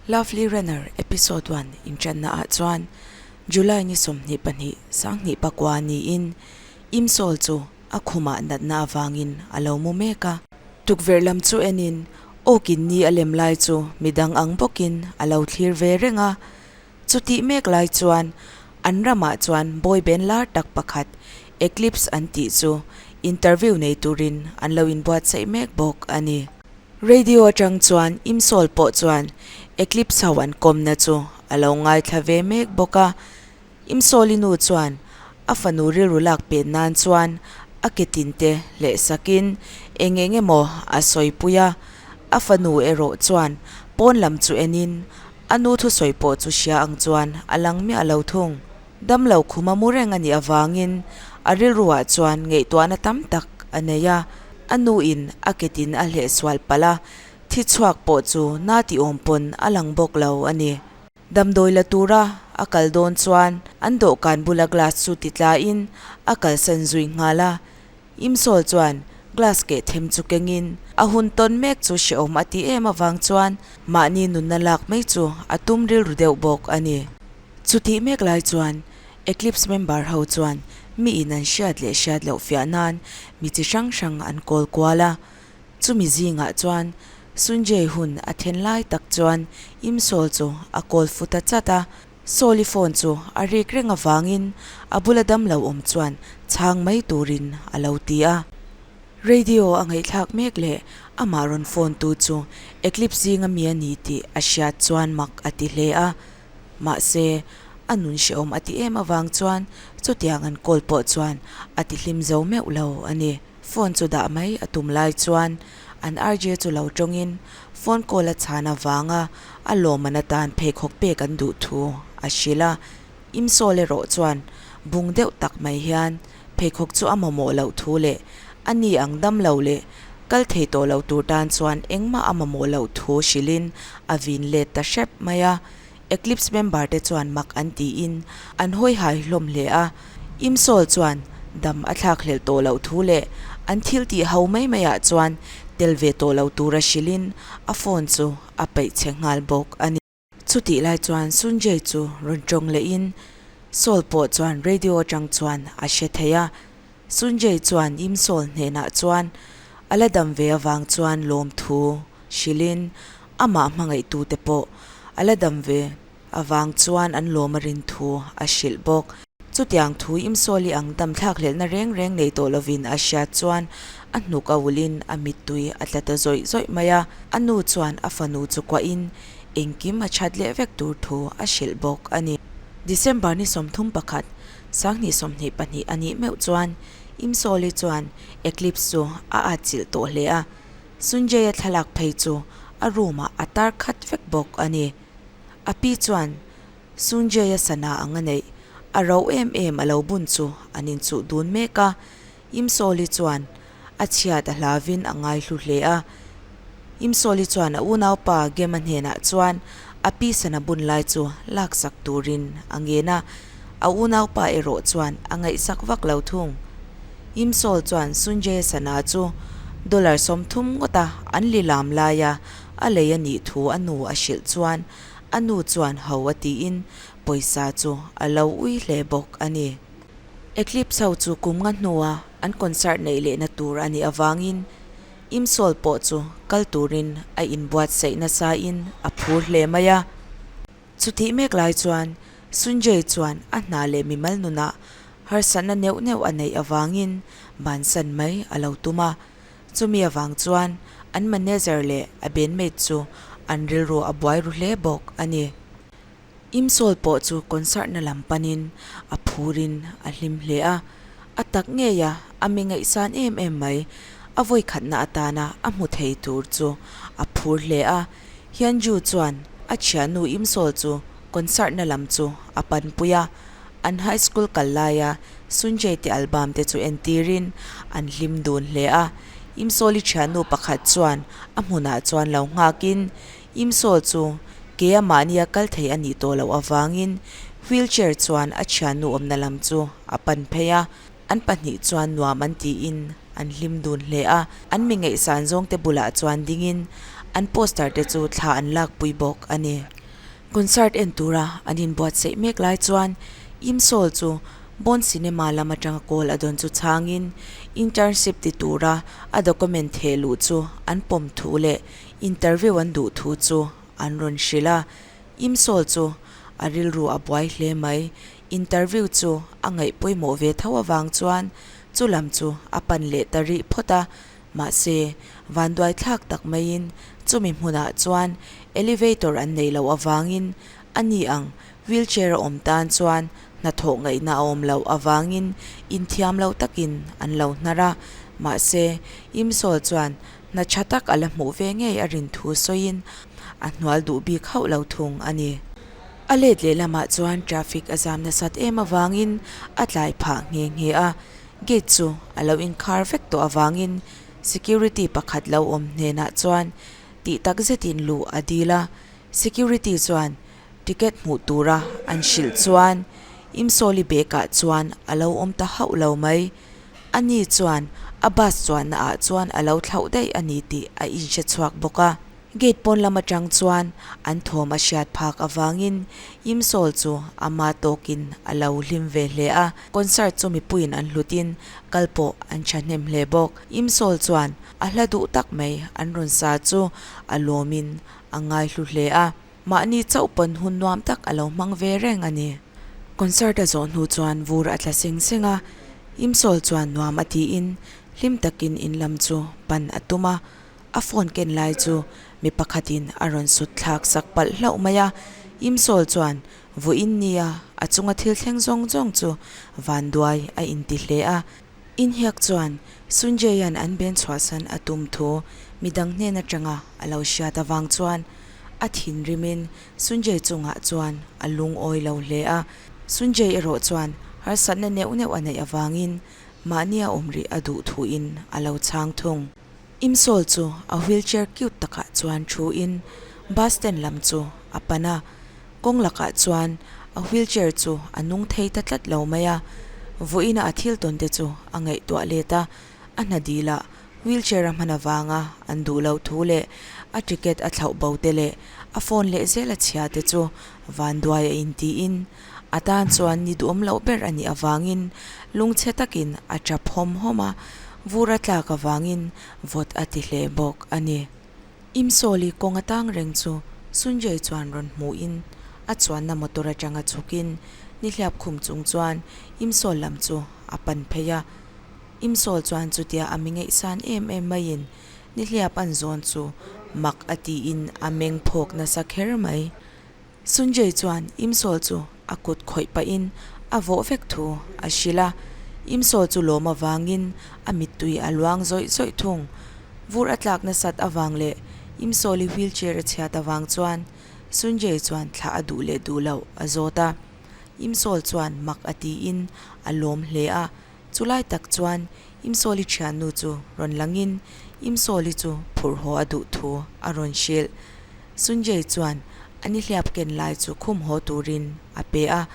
Lovely Runner Episode One inṭanna ah chuan July ni 22 2009 niin Imsol chu a khumah natna avangin a lo mu mek a. Tukverh lam chu enin awkin ni a lem lai chu midang ang bawkin a lo thlir ve reng a. Chutih mek lai chuan an ramah chuan boy band lar tak pakhat Eclipse an tih chu interview nei turin an lo inbuatsaih mek bawk a ni. Radio atang chuan Imsol pawh chuan Eclipse ho an kawmna chu a lo ngaithla ve mek bawk a. Imsoli nu chuan a fanu rilru lak pen nan chuan a ke tin te hleh sakin eng eng emaw a sawipui a. A fanu erawh chuan pawn lam chu enin a nu thusawi pawh chu hria ang chuan a lang miah lo thung. Damlo khuma mu reng a nih avangin a rilruah chuan ngaihtuahna tam tak a nei a, a nuin a ketin a hleh sual palh a, thi chhuak pawh chu na tih awm pawn a lang bawk lo a ni. Damdawi la tura a kal dawn chuan an dawhkan bula glass chu ti tlain a kalsan zui nghal a, Imsawl chuan glass keh them chu kengin a hun tawn mek chu hrehawm a ti em avang chuan mahni nunna lak mai chu a tum rilru deuh bawk a ni. Chutih mek lai chuan Eclipse member ho chuan mi in an hriat leh hriat loh fiah nan mi chi hrang hrang an kawl kual a. Chumi zingah chuan Sunjay hun a then lai tak chuan Imsawl chu a kawl fu ta chat a. Sawli phone chu a rik reng avangin a bula damlo awm chuan chhang mai turin a lo ti a. Radio a ngaihthlak mek leh amah rawn phone tu chu Eclipse zinga mi a ni tih a hriat chuan mak a ti hle a. Mahse, a nun hrehawm a ti em avang chuan chutiang an call pawh chuan a ti hlim zo meuh lo a ni. Phone chu dah mai a tum lai chuan an RJ chu lo tawngin phone call a chhan avanga a lawmman atan pheikhawk pek an duh thu a hrilh a. Imsawl erawh chuan bung deuh tak mai hian pheikhawk chu a mamawh loh thu leh a ni ang dam lo leh kal thei tawh loh tur tan chuan engmah a mamawh loh thu hrilhin a vin let ta hrep mai a. Eclipse member te chuan mak an tiin an hawi hai hlawm hle a. Imsawl chuan dam a thlak hlelh tawh loh thu leh an thil tih ho mai mai ah chuan tel ve tawh lo tura hrilhin a phone chu a peih chhe nghal bawk a ni. Chutih lai chuan Sunjay chu rawn tawng lehin Saul pawh chuan radio atang chuan a hre thei a. Sunjay chuan Im Saul hnenah chuan a la dam ve avang chuan lawmthu hrilhin amah hmangaihtute pawh a la dam ve avang chuan an lawm a rin thu a hrilh bawk. Chutiang thu Imsawli ang dam thlakhlelhna reng reng nei tawh lovin a hriat chuan a hnuk a ulhin a mittui a tla ta zawih zawih mai a. A nu chuan a fanu chu kuahin engkim a that leh vek tur thu a hrilh bawk a ni. December ni 31, 2022 a nih meuh chuan Imsawli chuan Eclipse chu a atchilh tawh hle a, Sunjay-a thlalak phei chu a room-ah a tar khat vek bawk a ni. A pi chuan Sunjay-a sana ang a neih, a ro em em a lo bun chu an inchuh dun mek a. Imsawli chuan a chhiat a hlavin a ngaihlu hle a. Imsawli chuan a unaupa Gema hnenah chuan a pi sana bun lai chu laksak turin a ngen a, a unaupa erawh chuan a ngaihsak vak lo thung. Imsawl chuan Sunjay-a sana chu dollar 30 ngawta an lilam laia a lei a nih thu a nu a hrilh chuan A nu chuan ho a tiin pawisa chu a lo ui hle bawk a ni. Eclipse ho chu kum nga hnua an concert neih lehna tur a nih avangin Imsawl pawh chu kal turin a inbuatsaih nasain a phur hle mai a. Chutih mek lai chuan Sunjay chuan a hna leh mimal nunah harsatna neuh neuh a neih avangin bansan mai a lo tum a. Chumi avang chuan an manager leh a bandmate chu an rilru a buai ru hle bawk a ni. Imsawl pawh chu concert na lam panin a phurin a hlim hle a, a tak ngei a, a mi ngaihsan em em mai, a vawikhatna atana a hmu thei tur chu a phur hle a. Hyunjoo chuan a thiannu Imsawl chu concert na lam chu a panpui a, an high school kal laia Sunjay te album te chu entirin an hlim dun hle a. Imsawli thiannu pakhat chuan a hmunah chuan lo nghakin Imsawl chu ke a mahnia kal thei a nih tawh loh avangin wheelchair chuan a thiannu awmna lam chu a pan phei a. An pahnih chuan nuam an tiin an hlim dun hle a. An mi ngaihsan zawngte bulah chuan dingin an poster te chu thla an lakpui bawk a ni. Concert en tura an inbuatsaih mek lai chuan Imsol chu Bond Cinema lam atanga call a dawn chu chhangin internship ti tura a document theh luh chu an pawm thu leh interview an duh thu chu an rawn hrilh a. Imsol chu a rilru a buai hle mai. Interview chu a ngaih pawimawh ve tho avang chuan chu lam chu a pan leh ta rih phawt a. Mahse, vanduai thlak tak maiin chumi hmunah chuan elevator an neih loh avangin a ni ang wheelchair a awm tan chuan hnathawh ngaihna a awm loh avangin inthiam lo takin an lo hnar a. Mahse, Imsawl chuan hna tha tak a la hmuh ve ngei a rin thu sawiin a hnual duh bik hauh lo thung a ni. A let lehlamah chuan traffic a zam nasat em avangin a tlai phah nghe nghe a. Gate chu a lo inkhar vek tawh avangin security pakhat lo awm hnenah chuan tih tak zetin luh a dil a, security chuan ticket hmuh tura an hrilh chuan Imsawli bag ah chuan a lo awm ta hauh lo mai. Ani chuan a bus chuanna ah chuan a lo thlauh daih a ni tih a inhre chhuak bawk a. Gate pawn lam atang chuan an thawm a hriat phak avangin Imsawl chu ama tawkin a lo hlim ve hle a, concert chu mipuiin an hlutin kal pawh an thahnem hle bawk. Imsawl chuan a hla duh tak mai an rawn sa chu a lawmin a ngaihlu hle a, mahni chauh pawn hun nuam tak a lo hmang ve reng a ni. Concert a zawh hnu chuan vur a tla seng seng a, Imsawl chuan nuam a tiin hlim takin in lam chu pan a tum a. A phone ken lai chu mi pakhatin a rawn sut thlak sak palh hlauh mai a, Imsawl chuan vawiin nia a chunga thil thleng zawng zawng chu vanduai a inti hle a. Inhiak chuan Sunjay-a'n an ben chhuahsan a tum thu midang hnen atanga a lo hriat avang chuan a thinrimin Sunjay chungah chuan a lungawi lo hle a. Sunjay erawh chuan harsatna neuh neuh a neih avangin mahnia awm rih a duh thuin a lo chhang thung. Imsawl chu a wheelchair cute takah chuan thu in bus stand lam chu a pan a, kawng lakah chuan a wheelchair chu a nung thei ta tlat lo mai a, vawiina a thil tawn te chu a ngaihtuah let a, a hna dilah wheelchair a hman avanga an duh loh thu leh a ticket a thlauh bo te leh a phone leh zel a chhia te chu vanduai a intiin a tan chuan ni duhawm loh ber a nih avangin lungchhe takin a tap hawm hawm a, vur a tlak avangin vawt a ti hle bawk a ni. Imsawli kawng atang reng chu Sunjay chuan rawn hmuhin a chuanna motor atanga chhukin nihliap khum chung chuan Imsawl lam chu a pan phei a. Imsawl chuan chutia a mi ngaihsan em em maiin nihliap an zawn chu mak a tiin a meng phawk nasa kher mai. Sunjay chuan Imsawl chu a kut khawih pahin a vawh vek thu a hrilh a, Imsawl chu lawm avangin a mittui a luang zawih zawih thung. Vur a tlak nasat avang leh Imsawli wheelchair a chhiat avang chuan Sunjay chuan thlah a duh leh duh loh a zawt a. Imsawl chuan mak a tiin a lawm hle a, chulai tak chuan Imsawli thiannu chu rawn langin Imsawli chu phurh haw a duh thu a rawn hrilh. Sunjay chuan a nihliap ken lai chu khum haw turin a pe a,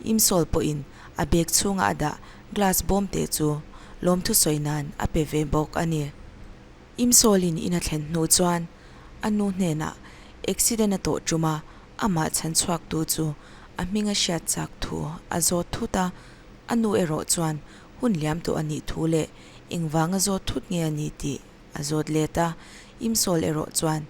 Imsawl pawhin a bag chhunga a dah glass bawm te chu lawmthu sawi nan a pe ve bawk a ni. Imsawlin in a thlen hnu chuan a nu hnenah accident a tawh ṭuma amah chhan chhuaktu chu a hming a hriat chak thu a zawt thut a, a nu erawh chuan hun liam tawh a nih thu leh engvanga zawt thut nge a ni tih a zawt let a, Imsawl erawh chuan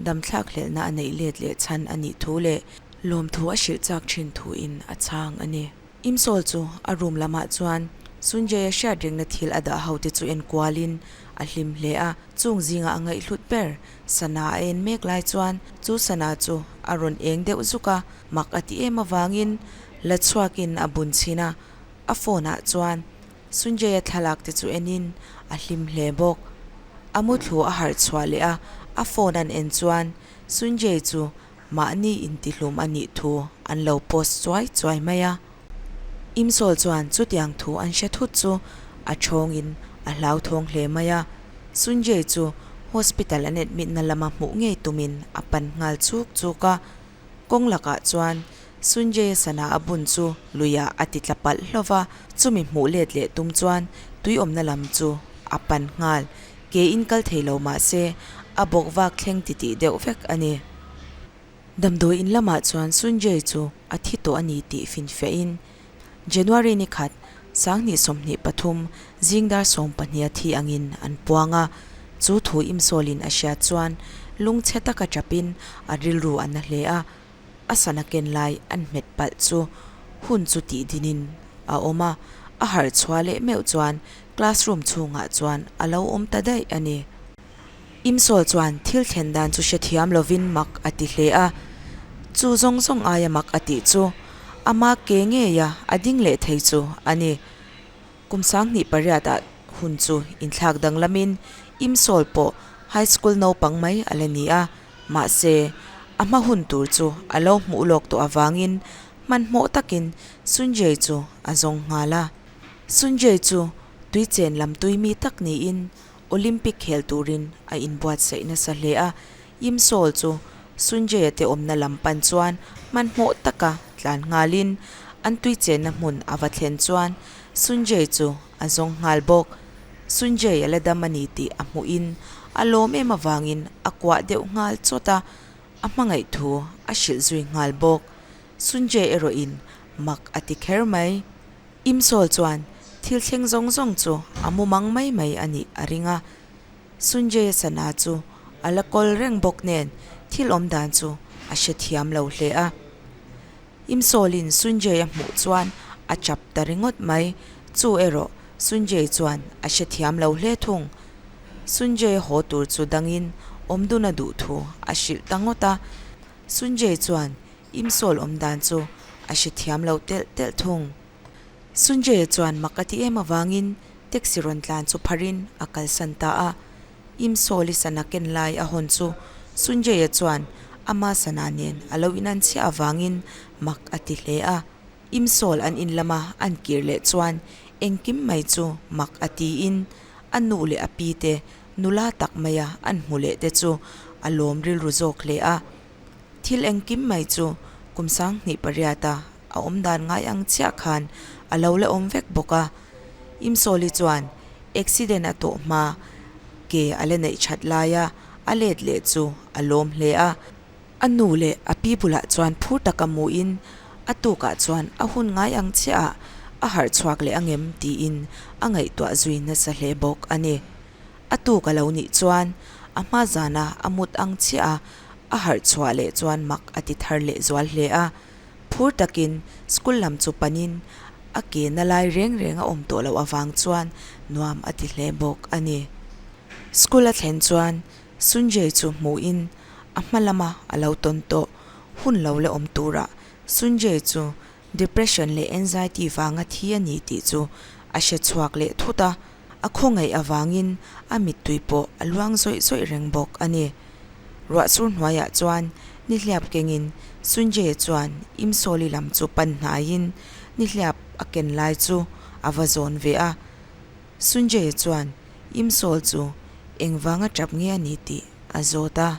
damthlak hlelhna a neih let leh chhan a nih thu leh lawmthu a hrilh chak thin thuin a chhang a ni. Imsawl chu a room lamah chuan Sunjay-a hriat rengna thil a dah ho te chu en kualin a hlim hle a, chung zinga a ngaihhlut ber sana a en mek lai chuan chu sana chu a rawn eng deuh zuk a, mak a ti em avangin la chhuakin a bun chhin a, a phone ah chuan Sunjay-a thlalak te chu enin a hlim hle bawk. A muthlu a harh chhuah leh a, a phone an en chuan Sunjay chu mahni intihlum a nih thu an lo post chuai chuai mai a. Imsawl chuan chutiang thu an hre thut chu a thawngin a hlauthawng hle mai a. Sunjay chu hospital an admit na lama hmuh ngei tumin a pan nghal chuk chuk a. Kawng lakah chuan Sunjay-a sana a bun chu luiah a ti tla palh hlauh va, chumi hmuh let leh tum chuan tui awmna lam chu a pan nghal. Ke in kal thei lo mah se a bawk vak thleng titih deuh vek a ni. Damdawi in lamah chuan Sunjay chu a thi tawh a ni tih finfiahin January ni khat, 2023, zing dar 12 a thi angin an puang a, chu thu Imsawlin a hriat chuan lungchhe taka chapin a rilru a na hle a, a sana ken lai an hmet palh chu hun chu tih dinin a awm a, a harh chhuah leh meuh chuan classroom chhungah chuan a lo awm ta daih a ni. Imsawl chuan thil thlen dan chu hrethiam lovin mak a ti hle a, chu zawng zawng aia mak a tih chu ama ke ngeia a ding leh thei chu a ni. Kum 2008 ah hun chu inthlak danglamin Imsawl pawh high school naupang mai a la ni a, mahse a hma hun tur chu a lo hmuh lawk tawh avangin hmanhmawh takin Sunjay chu a zawng nghal a. Sunjay chu tuichen lam tui mi tak niin Olympic khel turin a inbuatsaih nasa hle a, Imsawl chu Sunjay-a te awmna lam pan chuan hmanhmawh taka tlan nghalin an tui chenna hmun a va thlen chuan Sunjay chu a zawng nghal bawk. Sunjay a la dam a ni tih a hmuhin a lawm em avangin a kuah deuh nghal chawt a, a hmangaih thu a hrilh zui nghal bawk. Sunjay erawhin mak a ti kher mai. Imsawl chuan thil thleng zawng zawng chu a mu mang mai mai a nih a ring a. Sunjay-a sana chu a la kawl reng bawk nen thil awm dan chu a hrethiam lo hle a. Imsawlin Sunjay-a hmuh chuan a chap ta ringawt mai, chu erawh Sunjay chuan a hrethiam lo hle thung. Sunjay-a haw tur chu dangin awmdun a duh thu a hrilh ta ngawt a. Sunjay chuan Imsawl awm dan chu a hrethiam lo telh telh thung. Sunjay-a chuan mak a ti em avangin taxi rawn tlan chu pharin a kalsan ta a. Imsawl-i sana ken lai a hawn chu Sunjay-a chuan ama sana nen a lo inan chhiah avangin mak a ti hle a. Imsawl an in lama an kir leh chuan engkim mai chu mak a tiin a nu leh a pi te nula tak maia an hmu leh te chu a lawm rilru zawk hle a. Thil engkim mai chu kum 2008 a a awm dan ngai ang chiah khan a lo la awm vek bawk a. Imsawli chuan accident a tawh hma ke a la neih that laia a let leh chu a lawm hle a. A nu leh a pi bulah chuan phur taka muin a tukah chuan a hun ngai ang chiah ah a harh chhuak leh angem tiin a ngaihtuah zui nasa hle bawk a ni. A tuk a lo nih chuan a hma zana a mut ang chiah a a harh chhuah leh chuan mak a ti thar leh zual hle a. Phur takin school lam chu panin a ke na lai reng reng a awm tawh loh avang chuan nuam a ti hle bawk a ni. School a thlen chuan Sunjay chu hmuhin a hma lama a lo tawn tawh hun lo la awm turah Sunjay chu depression leh anxiety vanga thi a ni tih chu a hre chhuak leh thut a. A khawngaih avangin a mittui pawh a luang zawih zawih reng bawk a ni. Ruahsur hnuaiah chuan nihliap kengin Sunjay chuan Imsawli lam chu pan hnaiin nihliap a ken lai chu a va zawn ve a. Sunjay chuan Imsawl chu engvanga tap nge a ni tih a zawt a.